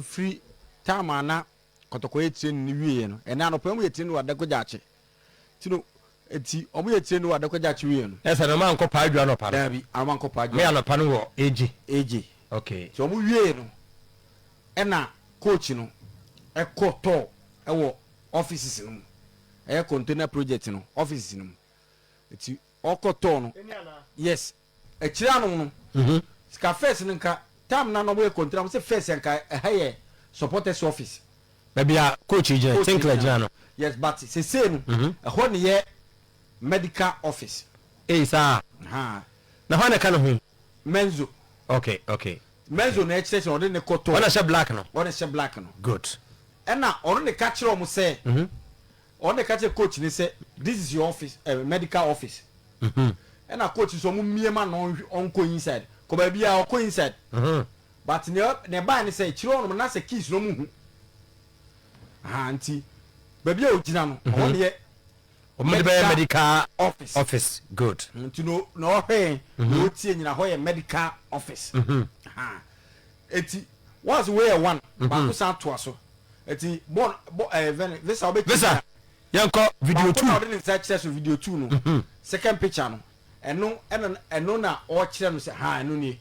Firi time a na Kɔtɔkɔ yɛ training no wieɛ no, ɛnɛ anɔpa yi wɔyɛ training wɔ Adako Gyakye. Nti no, nti wɔyɛ training wɔ Adako Gyakye wieɛ no. Ɛsɛ na wɔankɔ Paadwo anɔpa no? Daabi, wɔankɔ Paadwo. Wɔyɛ anɔpa no wɔ AG? AG. Okay. Nti wɔn wieɛ no, ɛna coach no ɛkɔ tour ɛwɔ offices no mu, ɛyɛ container project no offices no mu. Nti ɔkɔ tour no, yes, Akyire ano no sika first no nka time no a na ɔmo yɛ container ɔmo se first nka ɛha yɛ supporters office. Baabi a coach yi gyina Tinkler gyina no. Yes but sesei no ɛhɔ ne yɛ medical office. Ei saa? Ahaa. Na hwan na ɛka ne ho yi? Menzo. Okay okay. Menzo na ɛkyerɛkyerɛ ɔde ne kɔ tɔɔ. Ɔna hyɛ black no. Ɔna hyɛ black no. Good. Ɛna ɔno ne ka kyerɛ ɔmo sɛ. Ɔno na ɛka kyerɛ coach no sɛ this is your office eh, medical office. Ɛna coach nso ɔmo mmie ma no ɔnkɔ inside. Kɔ baabi a ɔkɔ inside. But nea nea ɛbae ne sɛ akyire hɔ nom na sɛ keys no ɔmo hu. Aha nti baabi a ogyina no ɔhɔ ne yɛ Ɔmo de bɛyɛ medical office. Office good. Nti no na ɔhwɛ yɛn na ɔtie nyina hɔ yɛ medical office. Aha eti once wei yɛ one baako san toa so. Eti bɔ bɔ ɛɛ vɛn visa wobɛtumi Visa yɛnkɔ video two. Baako na ɔde ne nsa kyerɛ so video two no mhm. second picture no ɛno ɛna ɛno na ɔkyerɛ no sɛ ha ɛno nie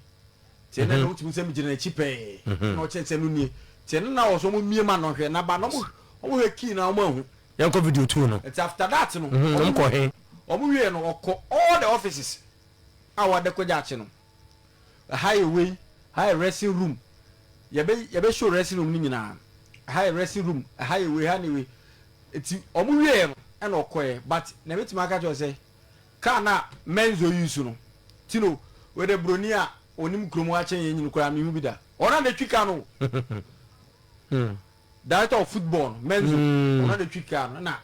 tiɛ ɛna mhm. wotumi sɛ megyina n'akyi pɛɛ mhm. na ɔkyerɛ sɛ ɛno nie tiɛ ɛno na wɔ so ɔmo mie ma no hwɛ na ba na ɔmo ɔmo hwɛ key na ɔmo ahu. Yɛnkɔ video two no. Nti after that no. Ɔmo kɔ he. Ɔmo wie no ɔkɔ all the offices a wɔde kɔ gyaakye no. Ɛha yɛ wei, ha yɛ dressing room. Yɛbɛ yɛbɛ show dressing room no nyinaa. Ɛha yɛ dressing room, ɛha yɛ wei, ha ne wei. Eti wɔn wieɛ no ɛna ɔkɔɛ but na ebetumi aka kyerɛ sɛ car na Menzo use no ti no wei de broni a onim kurom ha kyɛn yɛn nyini koraa mehu bi da. Ɔno na etwi car no. Director of football no Menzo ɔno na etwi car no na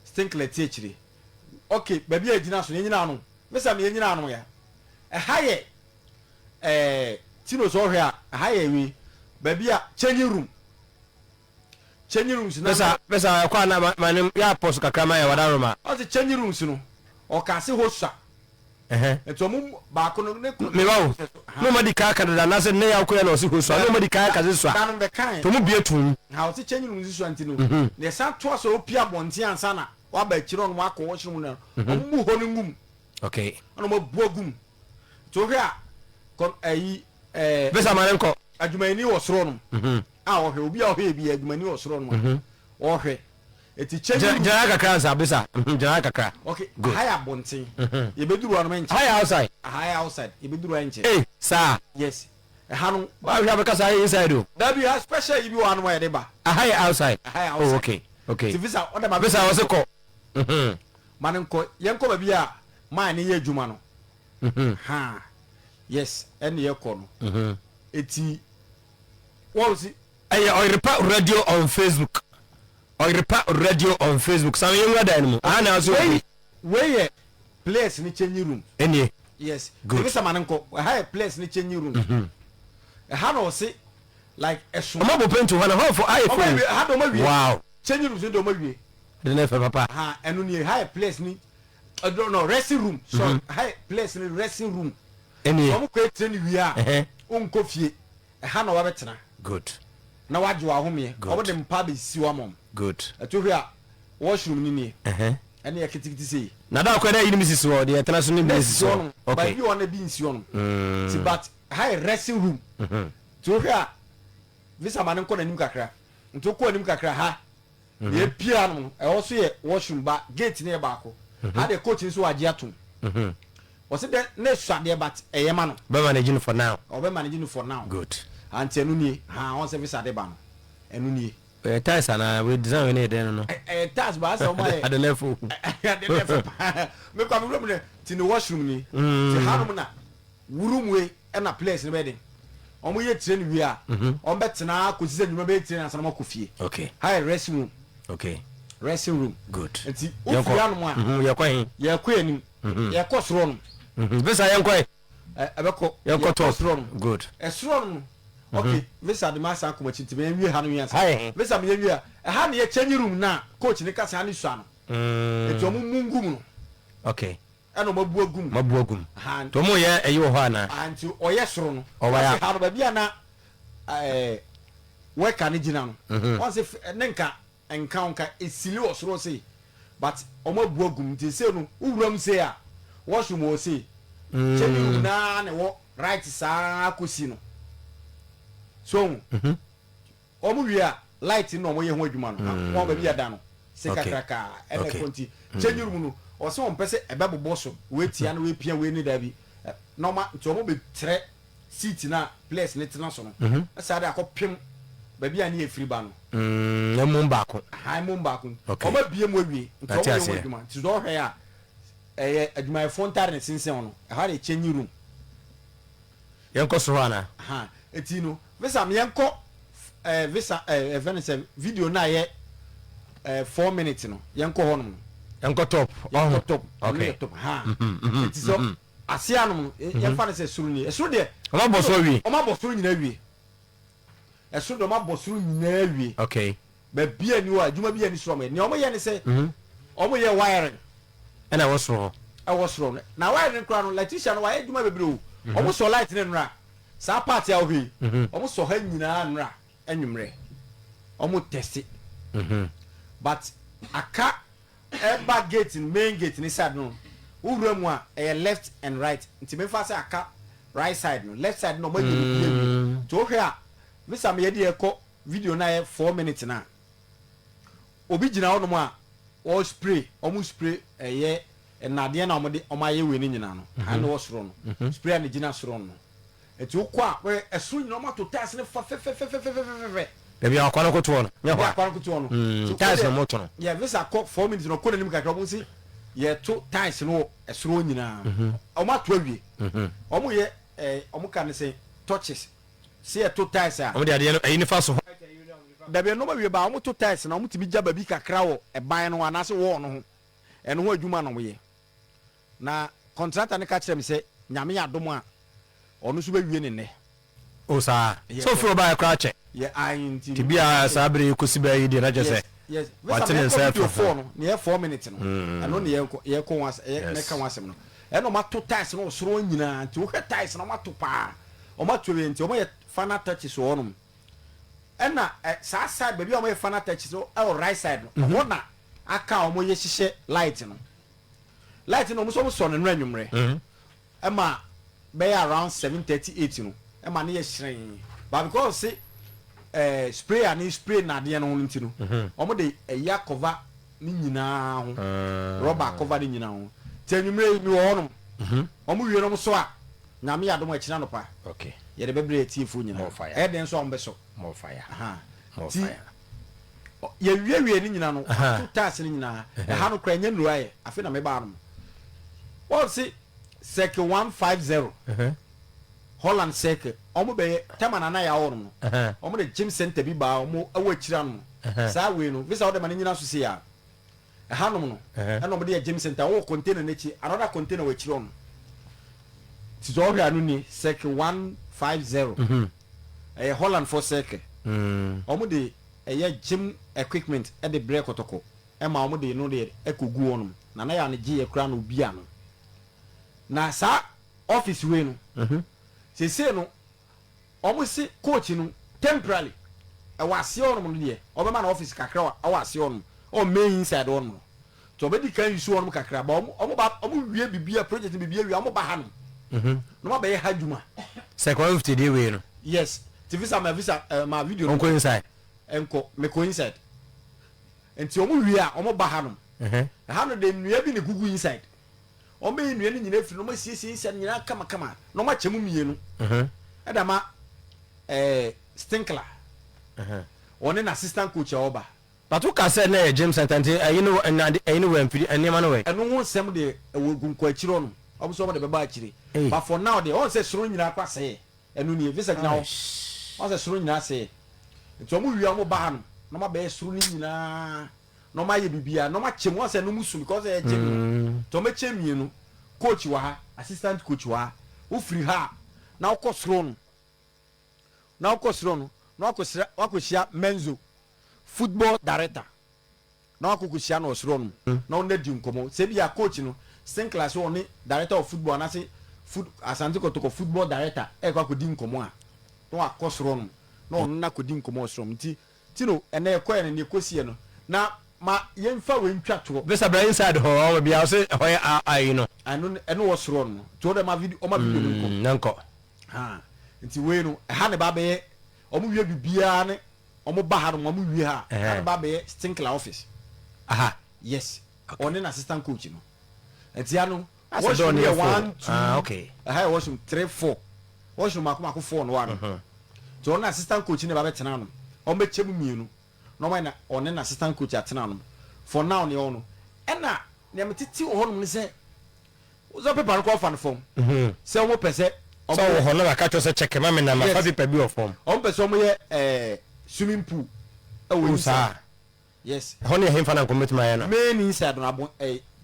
Stinkler ti akyire. Okay, baabi a egyina so no yɛnyina ano. Mesa me yɛnyina ano ya. Ɛha yɛ ɛɛ Tino sɛ ɔhwɛ a ɛha yɛ wei baabi a changing room changing rooms na. Mesa mesa ɛkɔ a na ma ne yɛ apɔ so kakra ma yɛ wada roma. Ɔsi changing rooms no ɔka se hɔ sua. Nti ɔmo baako no ne. Meba o na ɔmo adi kan aka dada anaasɛ nnɛ yɛ akɔ yɛ na ɔsi hɔ sua na ɔmo adi kan aka se sua. Danom bɛ kan. Nti ɔmo bie tum. Ha ɔsi changing rooms sua nti no na ɛsan toa so opie abɔnten ansa na waba akyire ɔno wakɔ washroom no ɔmo mu hɔ no ngum. Okay. Ɛna ɔmo abu agu mu. Nti wohwɛ a kɔ ɛyi ɛɛ. Visa ma ne nkɔ. Adwumayɛni wɔ soro nom. Mhm. A ɔhwɛ obi a ɔhwɛ ebi adwumayɛni wɔ soro nom a mhm. ɔhwɛ. Eti kyɛn. Gyina gyina kakra nsa bisa. Mhm, gyina kakra. Okay. Good. Aha yɛ abɔnten. Mhm. Yɛbɛduru hɔ nom nkyɛn. Aha yɛ outside. Aha yɛ outside. Yɛbɛduru hɔ nkyɛn. Ee saa. Yes. Ɛha no. Wahwɛ abɛka saa yɛ inside o. Dabi ha special yi bi wɔ ha nom a yɛde ba. Aha yɛ outside. Aha yɛ outside. Oh okay okay. Ti visa ɔda ma. Visa ɔse kɔ. Mhm. Ma no nkɔ yɛnkɔ baabi a man no yɛ adwuma no. Ha yes ɛne yɛkɔ no. Eti wɔn si. Ɛyɛ Ɔyerepa Radio on Facebook. Ɔyerepa Radio on Facebook. Sami yɛn wura dan no mu. Aha na ase obi. Wei yɛ players ni changing room. Ɛnie. Yes. Good. Ebi sɛ ma no nkɔ. Ɛha yɛ players ni changing room. Ɛha na ɔse like ɛso. Ɔmo abɔ paint hɔ na hɔ fo ayɛ fo. Ɛha de ɔmo awie. Wow. Changing rooms no de ɔmo awie. De ne fɛ papa. Ha ɛno nie ha yɛ players ni ɛdɔ no dressing room sorry mm-hmm. ha yɛ players ni dressing room. Ɛnie. Wɔn kɔ etire ni wie a. Nkɔ fie ɛha na wɔabɛtena. Good. Na wagye wɔn ahomeɛ. Good. Wɔn de mpa abɛsi wɔn ama wɔn. Good. Ɛto hwɛ a washroom ni nie. Ɛne yɛ kitikiti sei. Na da akɔ dɛ yi ni mi sisi hɔ deɛ ɛtena so ni bi sisi hɔ. Okay. Baabi wɔ na ebi nsi hɔ nom. Mm. Ti but ha yɛ dressing room. Mm-hmm. Ti wohwɛ a visa ma ne nkɔ n'anim kakra. Nti wokɔ anim kakra ha na epie hanom no, ɛhɔ nso yɛ washroom ba gate no yɛ baako. Ha deɛ coach nso wagye atom. Ɔse dɛ ne sua deɛ but ɛyɛ ma no. Ɔbɛ manage no for now. Ɔbɛ manage no for now. Good. Ha nti ɛno nie. Ha wɔn sɛ visa de ba no ɛno nie. Ɛyɛ tiles anaa wei design wei ne yɛ dɛn no no. Ɛyɛ tiles ba asɛ wɔn ayɛ. Ade na ɛfo. Ade na ɛfo paa. Mekɔ a me wura mu nɛ ti ne washroom ni. Ti hanom na room wei. Ɛna players no bɛyɛ den wɔn yɛ train wie a wɔn bɛ tena kɔsi sɛ nnwuma bɛyɛ train ansa na wɔn akɔ fie. Okay. Ha yɛ dressing room. Okay. Dressing room. Good. Nti wofiri hanom a. Yɛkɔ he? Yɛkɔ anim. Yɛkɔ soro no. Visa yɛnkɔ he? Ɛbɛkɔ. Yɛnkɔ top. Soro no. Good. Ɛsoro no. Okay. Visa de ma asan kɔm akyi nti ma yɛnwie ha no wie ansa. Ha yɛ he? Visa ma yɛnwie ha. Ɛha na yɛ changing room na coach ne kasa ha ne sua no. Nti wɔn mu ngu mu no. Okay. Ɛna ɔmo abu agu mu. Ɔmo abu agu mu. Nti ɔmo yɛ ɛyi wɔ hɔ anaa? Ahaa nti ɔyɛ soro no. Ɔwɔ ya. Ɔsi ha no baabi a na ɛɛ. worker no gyina no, wɔn sɛ ne nka nka wo nka esili wɔ soro sei, but wɔn abu agu mu, nti sei no wo wura mu sei a, washroom wɔ sei, changing room naa na ɛwɔ right saa kɔsi no, so ho. Wɔn wie a, light no na wɔn yɛ ho adwuma no, wɔn baabi a ɛda no, se kakraka ɛna ɛkɔ nti changing room no, ɔsɛ wɔn pɛ sɛ ɛbɛbobɔ so, wei tia na wei pia wei ne daabi, na wɔn nti wɔn bɛ trɛ seat no a players no tena so no, saa de akɔ pem baabi a ne yɛ firi ba no. Ɛmom baako. Aha, ɛmom baako. Wɔn abie mu awie, nti wɔn yɛ ho adwuma, nti sɛ ɔhwɛ a, ɛyɛ adwumayɛfoɔ ntaare na ɛsensɛn hɔ no, ɛhɔ de changing room. Yɛnkɔ soro hɔ anaa? Aha, eti no, visa me yɛnkɔ eh, visa eh, ɛfɛ no sɛ video no a ɛyɛ eh, 4 minutes no, yɛnkɔ hɔ nom no. Yɛnkɔ top. Yɛnkɔ top, ɛno yɛ top, ha. Eti sɛ ase anom no, yɛmfa no sɛ soro nie. Ɛsoro deɛ. Ɔmo abɔ soro awie. Ɔmo abɔ soro nyinaa awie. Ɛsoro deɛ ɔmo abɔ soro nyinaa awie. Baabi a ni hɔ a, adwuma bi a ni soro ɔmo yɛ. Nea ɔmo yɛ ne sɛ, ɔmo yɛ wiring. Ɛna ɛwɔ soro hɔ. Ɛwɔ soro no. Na wiring koraa no, electrician no wayɛ adwuma bebree o. Ɔmo sɔ light no nnora. Saa part a wohwɛ yi, ɔmo sɔ ha nyinaa nnora anwummerɛ. Ɔmo test. But aka ɛba gate no, main gate ne side no, wowura mu a, ɛyɛ left and right. Nti memfa sɛ aka right side no, left side no ɔmo ayɛ biribi awie. Nti wohwɛ a, visa meyɛ deɛ ɛkɔ video no ayɛ 4 minutes na obi gyina hɔnom a ɔre spray, ɔmo spray ɛyɛ nnadeɛ na ɔmo de ɔmo ayɛ wei no nyinaa no, ha na ɛwɔ soro no, spray a na gyina soro no. Nti wokɔ a, wɔyɛ ɛsoro nyinaa ɔmo ato tiles no fa fɛfɛfɛfɛfɛfɛ. Baabi a akwa no kotoɔ no, nyɛ hɔ a. Akwa no kotoɔ no. Tiles na ɔmo to no. Yɛ visa kɔ 4 minutes na ɔkɔ n'anim kakra, ɔmo si yɛto tiles no wɔ ɛsoro nyinaa. Ɔmo ato awie. Ɔmo yɛ ɛɛ ɔmo ka ne sɛ touches. Sɛ yɛto tiles a. Ɔmo de adeɛ no ɛyi nifa so hɔ. Dabi, ɛnɔɔma wie ba, ɔmo to tiles na ɔmo tumi gya baabi kakra wɔ ɛban no ho anaasɛ wall no ho. Ɛno ho adwuma na ɔmo yɛ. Na contractor no ka kyerɛ me sɛ Nyame yɛ adom a, ɔno nso bɛwie ne nnɛ. O saa? Sɛ ofiri hɔ baeɛ koraa kyɛ. Yɛ ae nti. Nti bia saa bere yi kɔsi bɛɛ yi deɛ na kyerɛ sɛ wate ne nsa afiri ho. Video 4 no, nea ɛyɛ 4 minutes no, ɛno ne yɛkɔ yɛkɔ ho asɛm, yɛ mɛka ho asɛm no. Ɛna ɔmo ato tiles no wɔ soro hɔ nyinaa, nti wohwɛ tiles no ɔmo ato paa. Ɔmo ato awie nti ɔmo yɛ final touches wɔ hɔnom. Ɛna ɛ saa side baabi a ɔmo yɛ final touches no ɛwɔ right side no, ɛhɔ na aka a ɔmo yɛ hyehyɛ light no. Light no ɔmo nso ɔmo sɔ no nnora anwummerɛ. Ɛma bɛyɛ around 7:38 no ɛma no yɛ hyerɛnn, but because se ɛɛ sprayer ne spray nnadeɛ no ho no nti no, wɔn de ɛyi akɔva ne nyinaa ho, rɔba akɔva ne nyinaa ho. Nti anwummerɛ yi mewɔ hɔnom, wɔn wie no wɔn sɔ a, Nyame yɛ adom a ɛkyina anɔpa yɛde bɛbrɛ atiefoɔ nyinaa. Ɛyɛ den nso a wɔn bɛsɔ. Nti yɛwiewie ne nyinaa no, ato tiles no nyinaa. Ɛha no koraa ɛnyɛ nnuro ayɛ, afei na mebaa no. Wɔn se Circle 150, Holland Circle, wɔn bɛyɛ tɛma na anan yɛ awɔ no, wɔn de gym center bi baa wɔn ɛwɔ akyire ano. Saa wei no, visa wɔde ma ne nyina so se ya. Ɛhanom no, ɛna wɔn de yɛ gym center, wɔwɔ container n'akyi, another container wɔ akyire hɔ no. Ti sɛ ɔhwɛ ano ni, Circle 150, ɛyɛ Holland for Circle. Wɔn de ɛyɛ gym equipment ɛde brɛ Kɔtɔkɔ, ɛma wɔn de no de ɛkɔ gu hɔnom. Na na yɛ ano gye yɛ kura na obi ano. Na saa office wei no, seesei no, wɔn se coach no temporarily ɛwɔ aseɛ hɔnom no deɛ, ɔbɛma no office kakra ɛwɔ aseɛ hɔnom, ɛwɔ main inside hɔnom no. Nti ɔbɛdi kan use hɔnom kakra, ba wɔn ba wɔn wie biribi a project no biribi awie, wɔn ba ha nom na wɔn abɛyɛ ha adwuma. Sɛ 150 deɛ wei no. Yes, ti visa ma visa ma video no. Ɔnkɔ inside. Nkɔ, mekɔ inside. Nti wɔn wie a, wɔn ba ha nom. Ɛha no de nnua bi na egugu inside. Wɔn bɛyi nnua no nyinaa afiri na wɔn asiesie inside nyinaa kamakama na wɔn akyɛ mu mmienu. Ɛda ma Stinkler, ɔne n'assistant coach a ɔba. But wo ka sɛ na ɛyɛ gym center nti ɛyi no nnade ɛyi no wɛ mfiri nneɛma no wɛ. Ɛno ho nsɛm deɛ ɛwɔ gu nkɔ akyire hɔ nom, wɔn nso wɔn de bɛba akyire. But for now deɛ, wɔn sɛ soro nyinaa kɔ asɛeɛ. Ɛno nie, visa gyina hɔ. Wɔn sɛ soro nyinaa asɛeɛ. Nti wɔn wie a wɔn ba ha nom na wɔn abɛyɛ soro no nyinaa na wɔn ayɛ biribiara na wɔn akyɛ mu. Wɔn sɛ ɛno mu su because ɛyɛ gym no. Nti wɔn bɛkyɛ mmienu. Coach wɔ ha, assistant coach wɔ ha. Wofiri ha a na wokɔ soro no, na wokɔ soro no na wakɔsra wakɔhyia Menzo, football director, na wakɔkɔhyia no wɔ soro no na wɔn adi nkɔmmɔ. Sɛ bi a coach no Sinclair sɛ ɔne director of football anaasɛ foot Asante Kotoko football director ɛrekɔ akɔdi nkɔmmɔ a, na wakɔ soro no. Na ɔno na kɔdi nkɔmmɔ wɔ soro nti ti no ɛnɛ yɛkɔɛ no neɛ kɔsiɛ no na ma yɛmfa wei ntwa toɔ. Visa bra inside hɔ ɔwɔ baabi a ɔse ɛhɔ yɛ a ayi no. Ɛno ɛno wɔ soro no nti ɔdɛ ma video ɔma video no nkɔ. Mm, na nkɔ. Ha nti wei no ɛha ne ba bɛyɛ ɔmo wie bibiara ne ɔmo ba ha no ɔmo wie ha ha ne ba bɛyɛ Stinkler office. Aha. Yes. Ɔne na assistant coach no. Nti ha no washroom yɛ one two ah, okay. Ɛha yɛ washroom 3, 4 washroom mako mako 4 no wa no. Nti ɔne assistant coach ne ba bɛtena no ɔmo bɛkyɛ mu mmienu na ɔmo ayɛ na ɔne na assistant coach atena no for now ne ɔno ɛna nea metete wɔ hɔnom ne sɛ wosɛ paper no kɔ ɔfa no fam sɛ ɔmo pɛ sɛ Sɛ ɔwɔ hɔ na waka kyerɛ sɛ kyɛkɛ ma me na mafa paper bi wɔ fam. Ɔmo pɛ sɛ ɔmo yɛ swimming pool ɛwɔ inside. Yes. Ɛhɔ ne ɛhefa na nkɔmɔ bɛtumi ayɛ no? Main inside no abo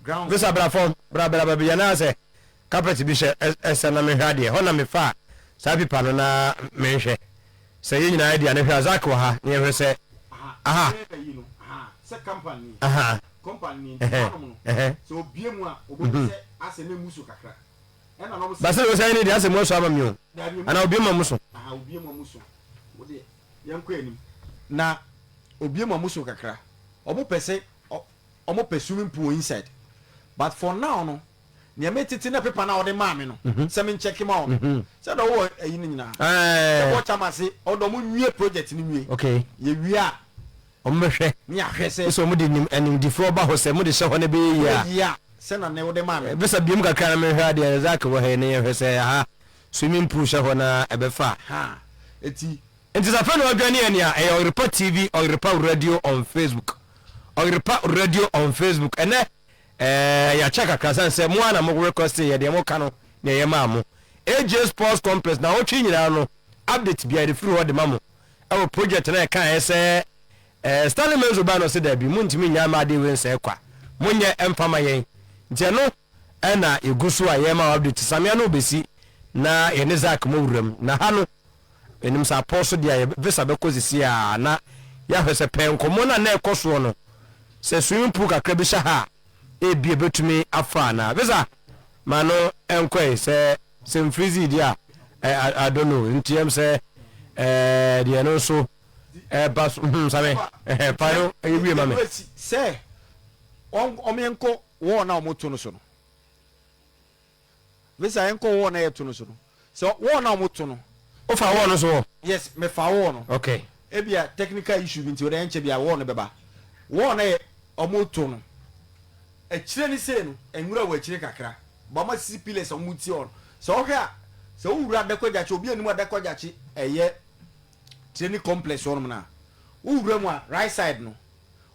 ground. Visa bra fam, bra bra baabi yɛ na sɛ carpet bi hyɛ ɛsɛ na mehwɛ adeɛ hɔ na mefa saa pipa no na menhwɛ sɛ yɛn nyinaa adi a ne hwɛ a Zach wɔ ha na yɛhwɛ sɛ aha. Sɛ company aha company ni nti hanom no sɛ obie mu a obohu sɛ asɛ na emu so kakra ɛna na ɔmo sɛ. Basɛ wɔ sɛ ɛne deɛ asɛ mu aso ama mi o ana obie mu amu so. Aha obie mu amu so wo deɛ yɛn kɔ anim na obie mu amu so kakra ɔmo pɛ sɛ ɔmo pɛ swimming pool inside but for now no nea me tete na paper na ɔde maa me no sɛ me nkyɛke ma ɔno sɛ dɛ wowɔ ayi no nyinaa sɛ bɔ kyama se ɔdɔ mo nwie project no nwie okay yɛ wie a ɔmo bɛhwɛ ne ahwɛ sɛ sɛ ɔmo de nim animdifoɔ ba hɔ sɛ mo de hyɛ hɔ no bɛyɛ yie a yie a sɛ na ne wode maa me bisa biem kakra na mehwɛ adeɛ Zach wɔ ha yi ne yɛhwɛ sɛ aha swimming pool hyɛ hɔ na ɛbɛfa ha eti. Nti sɛ afei na wadwane yɛn a, ɛyɛ Ɔyerepa TV, Ɔyerepa Radio on Facebook. Ɔyerepa Radio on Facebook. Ɛnɛ, ɛɛ, yɛakyɛ kakra sane sɛ mo ara na mo request yɛ deɛ moka no na ɛyɛ maa mo. AJ Sports Complex na awɔtwe nyinaa no, update biara yɛde firi hɔ de ma mo. Ɛwɔ project no a ɛkaeɛ sɛ ɛɛ, Stanley Menzo baa no ɔse daabi, montumi nnyae mma adeɛ wei nsɛe kwa. Monyɛ mfa ma yɛn. Nti ɛno ɛna yɛgu so a yɛrema wo update. Samia no rebɛsi na yɛne Zack mo wuram. Na ha no, Menim sɛ apɔw so deɛ a visa bɛkɔ sisi a na yɛahwɛ sɛ pɛɛ nkɔmmɔ no a na ɛkɔ soɔ no sɛ swimming pool kakra bi hyɛ ha a ebi ɛbɛtumi afa anaa. Visa ma no nkɔe sɛ sɛ mfirizi deɛ a I don't know nti ɛm sɛ ɛɛ deɛ no nso ɛba so hmm same ɛhɛn fa no ɛyɛ wie ma me. Sɛ wɔn yɛnkɔ wɔn a wɔto no so no. Visa yɛn kɔ wall na yɛ to no so no sɛ wall na wɔn to no. O fa wall no so wɔ. Yes me fa wall no. Okay. Ebia technical issue bi nti o de ɛnkyɛ bia wall no bɛba wall na yɛ wɔn to no akyire ne sei no nwura wɔ akyire kakra ba wɔn asisi pillars a wɔn ti hɔ no sɛ ɔhwɛ a sɛ wowura Adako Agyakye obi anim Adako Agyakye ɛyɛ training complex hɔ nom na wowura mu a right side no.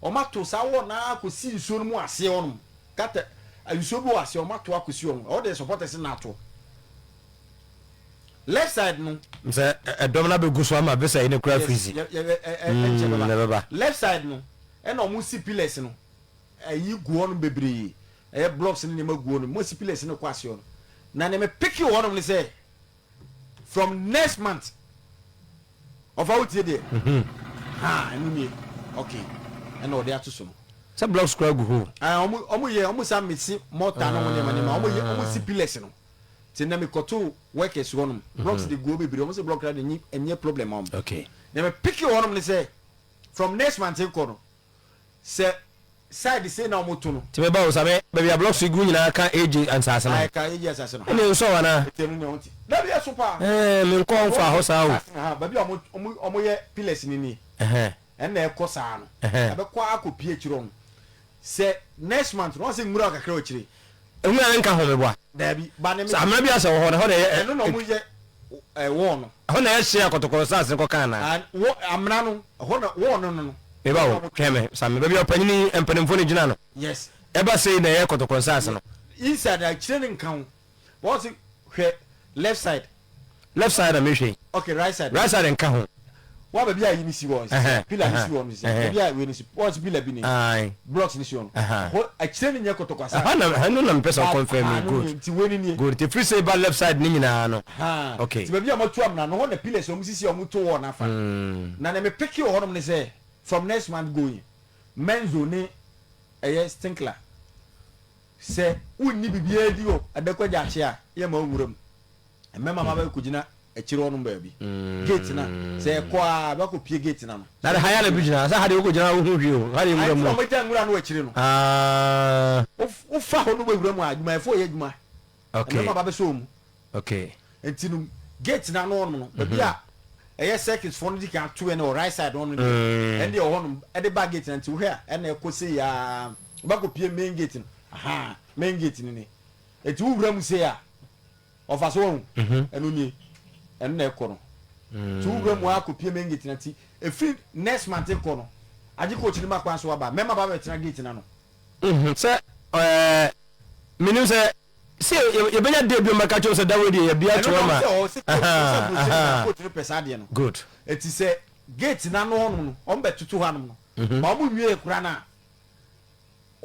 Wɔato saa wall no ara kɔsi nsuo no mu aseɛ hɔnom. Gutter, nsuo bi wɔ aseɛ, wɔato akɔsi hɔ. Ɛhɔ deɛ supporters no na ato. Left side no. Sɛ ɛdɔm no abɛgu so ama visa yi no kura freeze. Yes, ɛnkyɛ bɛba. Ɛbɛba. Left side no, ɛna wɔsi pillars no, ɛyi gu hɔnom bebree. Ɛyɛ blocks ne nneɛma gu hɔnom. Wɔasi pillars no kɔ aseɛ hɔ no. Na nea mepeke wɔ hɔnom ne sɛ, from next month ɔfa wo tie deɛ ha ɛno nie okay ɛna ɔde ato so no. Sɛ blocks kura gu hɔ. Ɛɛ ɔmo yɛ ɔmo sa mesi mortar no ɔmo nneɛma nneɛma ɔmo yɛ ɔmo si pillars no te na mi kɔto workers hɔ nom blocks de gu hɔ bebree ɔmo sɛ block na de nyi ɛnyɛ problem ɔmo. Okay. Na mɛ piki hɔ nom ne sɛ from next month nkɔ no sɛ side sei na ɔmo to no. Nti meba o same baabi a blocks yi gu nyinaa ka AJ nsaase no ho. Ae ka AJ asase no ho. Ɛne nsɔ anaa? Ɛte no nea ɔnte. Dabi ɛso paa. Ɛɛ me nkɔ nfa hɔ saa o. Aha baabi a ɔmo ɔmo ɔmo yɛ pillars no nie. Ɛhɛn. Ɛna ɛkɔ saa no. Ɛhɛn. Ɛbɛkɔ akɔ pie akyire hɔ no. Sɛ next month no wɔn sɛ nwura kakra wɔ akyire. Nwura no nka ho meboa. Dabi ba ne me. Sɛ amena bi asɛ wɔ hɔ no ɛhɔ na ɛyɛ. Ɛno na ɔmo yɛ ɛ wall no. Ɛhɔ na ɛyɛ hye a kɔtɔkɔ nsaase no kɔka anaa? Ah wɔ amena no ɛhɔ na wall no no no. Meba o, twɛn me Same, baabi a ɔpanyin yi mpanimfoɔ no gyina no. Yes. Ɛba sei na ɛyɛ kɔtɔkɔ nsaase no. Inside akyire no nka ho. Wɔn se hwɛ left side. Left side na mehwɛ yi. Okay, right side. Right side nka ho. Wa baabi a yi ni si wɔ nsi. Pillar ni si wɔ nsi. Baabi a wei ni si. Wɔn si pillar bi ni. Blocks ni si wɔ no. Hɔ akyire ni nyɛ kɔtɔkɔ asa. Ɛhɔ na ɛno na mepɛ sɛ ɔkɔnfɛn mi. Good. Nti wei ni nie. Good. Nti firi sɛ ba left side ni nyinaa no. Okay. Nti baabi a wɔatu amena no hɔ na pillars wɔn sisi a wɔn to wɔ n'afa. Na nea me peke wɔ hɔnom ne sɛ from next month going Menzo ne ɛyɛ Stinkler sɛ wonni biribiara di wɔ Adako Agya akye a yɛ ma wo nwura mu. Mmarima ma bɛkɔgyina. akyire hɔnom baabi. Gate no a, sɛ ɛkɔ a, bɛkɔ pie gate no ano. Na de ha yɛ na bi gyina, sɛ ha deɛ wokɔ gyina wohu hwee o, ha deɛ nwura mu. Nti na wɔgya nwura no wɔ akyire no. Ah. Wofa hɔ no wobɛwura mu a, adwumayɛfoɔ yɛ adwuma. Okay. Mmarima ba bɛsɔ wɔn mu. Okay. Nti no gate no ano hɔnom no, baabi a ɛyɛ circuit foɔ no di kan to yɛ no wɔ right side hɔ no deɛ, ɛno deɛ wɔ hɔnom ɛde ba gate no nti wohwɛ a ɛna ɛkɔ sei aa, wobɛkɔ pie main gate no, ahaa, main gate no ni. Nti wowura mu sei a, ɔfa so wahu, ɛno nie, ɛno na ɛkɔ no. Nti wowura mu aa kɔ pie main gate no nti ɛfiri next month kɔ no, agye coach no ma kwan so aba, mɛma ba bɛtena gate no ano. Sɛ ɛɛ menim sɛ sɛ yɛbɛnya day bi ɔmbɛka kyerɛ sɛ da wei deɛ yɛbia to ama. Ɛno na ɔsɛ ɔsɛ coach no pɛ saa adeɛ no. Good. Eti sɛ gate n'ano hɔnom no wɔn bɛ toto hɔnom no ma wɔn nwie kora no a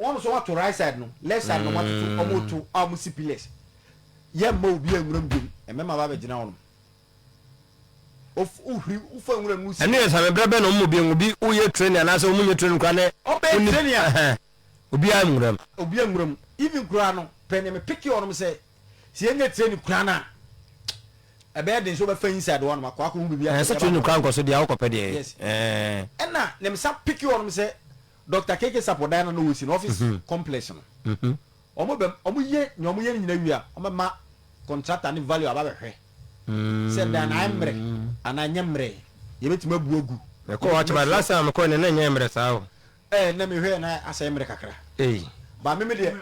wɔn nso wɔato right side no left side no wɔn atoto wɔn to a wɔn si pillars yɛ mma obi anwura mu biom mmarima ba bɛgyina hɔnom wohuri wofa nwura mu si. Ɛno yɛ same berɛ bɛn na wɔn mu bi obi woyɛ training anaasɛ wɔn nyɛ training koraa ne. Ɔbɛyɛ training a. Obiara nwura mu. Obiara nwura mu. Even koraa no, pɛ nea me peke hɔ nom sɛ, sɛ yɛnyɛ training koraa no a, ɛbɛyɛ den sɛ wobɛfa inside hɔ nom akɔ akɔhu biribi akɔ. Sɛ training koraa nkɔ so deɛ a wokɔpɛ deɛ. Yes. Ɛna nea me san peke hɔ nom sɛ, Doctor KK Sarpong dan no a na wɔsi no, office complex no, wɔn bɛ, wɔn yɛ nea wɔn yɛ no nyinaa wie a, wɔn bɛma contractor ne value aba abɛhwɛ sɛ dan no ayɛ mmerɛ anaa ɛnyɛ mmerɛ, yɛbɛtumi abu agu. Mekɔɔ hɔ akyɛ but last time a mekɔɔ no na ɛnyɛ mmerɛ saa o. Eh nɛ me hwɛɛ na asɛe mmerɛ kakra. Ei. Ba me me deɛ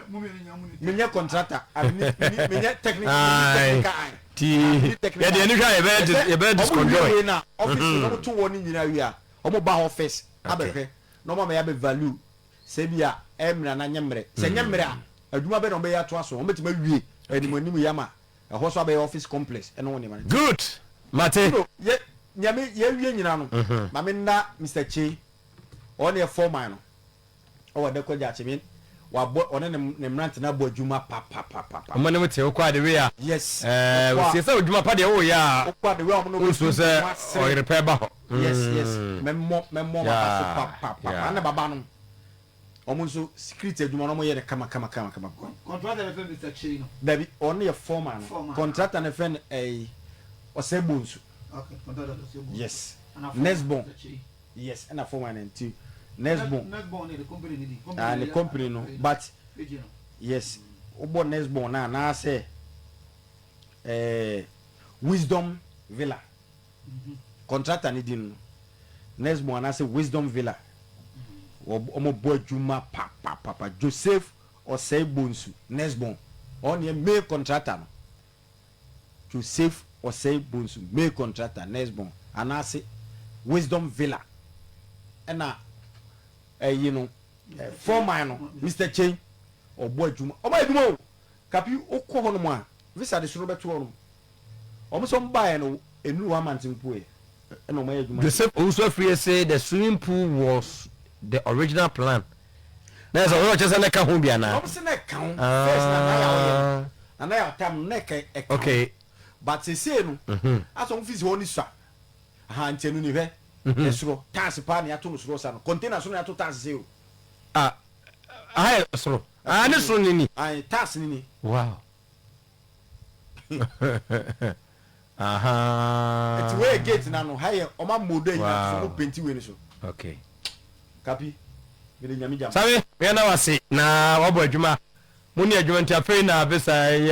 me nyɛ contractor ah me ni me nyɛ technical me ni technical eye. Ti yɛ deɛ ni hwɛ a yɛ bɛ yɛ bɛ disconjoy. Ɔmo wie wei na office na ɔmo to wɔ ne nyinaa wie a ɔmo ba hɔ first abɛ hwɛ na ɔmo ama yɛ abɛ value sɛ ebi a ɛyɛ mmerɛ anaa nyɛ mmerɛ sɛ nyɛ mmerɛ a adwuma bɛ na ɔmo bɛyɛ atoa so ɔmo bɛtumi awie anim anim yi ama ɛhɔ so abɛyɛ office complex ɛne ho nneɛma no. Good mate. You know yɛ nea me yɛ wie nyinaa no ma me nna Mister Kyei. Ɔno yɛ foreman no ɛwɔ Adako Gyakye me wabɔ ɔne ne ne mmerante no abɔ adwuma papapapapa. Ɔmo ne mo te wokɔ ade wei a. Yes. Ɛɛ wokɔ a osie sɛ odwuma pa deɛ woyɛ a. Wokɔ ade wei a ɔmo ne wo Wonsuo bɛdi sɛ nkɔmmɔ asere. ɔyere pɛ ba hɔ. Yes yes mɛmmɔ mɛmmɔ ɔmo aba so papapapa Yeah. ɛna baba no ɔmo nso security adwuma no ɔmo yɛ no kama kama kama kama. Contractor no fɛ Mister Kyei no. Dabi ɔno yɛ foreman no Foreman. Contractor no fɛ no ɛyi Ɔsɛe Bonsu. Okay contractor Ɔsɛe Bonsu. Yes Ɛna foreman next born. Mister Kyei. Yes ɛna 419 nti Nesbon. Nesbon ne company ne din. Ah ne company no but yes wobɔ Nesbon no anaasɛ eh, Wisdom Villa contractor ne din no Nesbon anaasɛ Wisdom Villa wɔn bɔ adwuma papapapa Joseph Osei Bonsu Nesbon ɔno yɛ main contractor no. Joseph Osei Bonsu, May Contractor, Nesbon, anaase Wisdom Villa ɛna ɛyi no foreman no Mister Kyei ɔbɔ adwuma ɔmo ayɛ adwuma o Kapi wokɔ hɔ nom a visa de soro bɛto hɔ nom ɔmo sɛ ɔmo baeɛ no ɛnuru one month mpo ɛ ɛna ɔmo ayɛ adwuma. Joseph Owusu Afriyie say the swimming pool was the original plan Na ɛsɛ ɔsɛ ɔkyɛ sɛ na ɛka ho bi anaa? Wɔn sɛ na ɛka ho first na nana yɛ ɔyɛ no nana yɛ ɔtam no na ɛka ɛka ho Okay. but sese no asɛ wɔn fi si hɔ ne sua aha nti ɛnu ni hwɛ ɛsoro taasi paa na yɛato no soro sa no container so na yɛato taasi se o. Ah aha yɛ soro ah ne soro ni ni. Ayi taasi ni ni. Wow. Ahaa. Nti wei yɛ gate no ano, ha yɛ ɔma modo ayi na so ɔmo penti wei no so. Okay. Kapi, mede Nyame gya mo. Sami, yɛda wo ase na wabɔ adwuma. Mo ne adwuma nti afei na visa yɛ.